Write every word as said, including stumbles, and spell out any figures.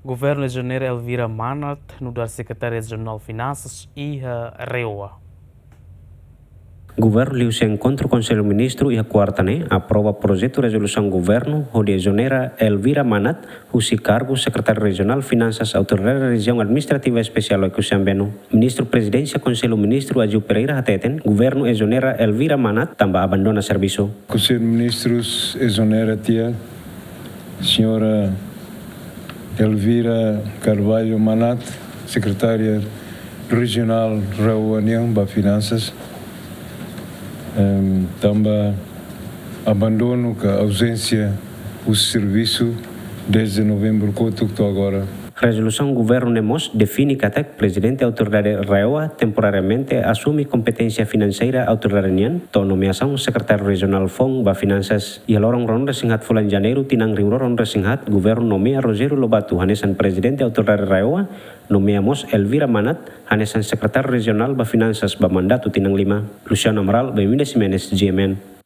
Governu ezonera Elvira Manat nu'udar Sekretária Rejionál Finansas iha RAEOA. Governu liuhusi enkontru Konsellu Ministru iha kuarta ne'e aprova projetu rezolusaun governu hodi ezonera Elvira Manat husi kargu Sekretária Rejionál Finansas Autoridade Rejiaun Administrativa Espesiál Oekusi Ambeno. Ministru Prezidénsia Konsellu Ministru Aziu Pereira hateten, governu ezonera Elvira Manat tanba abandona servisu. Konsellu Ministrus ezonera tiha señora Elvira Carvalho Manat, Sekretária Rejionál RAEOA nian ba Finansas, em, tanba abandonu ka auzénsia husi servisu dezde novembru kotuk to'o agora. Rezolusaun governu ne'e mós define katak Prezidente Autoridade RAEOA temporariamente asume kompeténsia finanseira autoridade nian, to'o nomeasaun Sekretáriu Rejionál foun ba Finansas. Iha loron ruanulu-resin-haat fulan Janeiru tinan rihun rua ruanulu-resin-haat, governu nomeia Rogério Lobato hanesan Prezidente Autoridade RAEOA, nomeia mós Elvira Manat hanesan Sekretáriu Rejionál ba Finansas ba mandatu tinan lima. Luciano Amaral, Bemida Ximenes, G M N.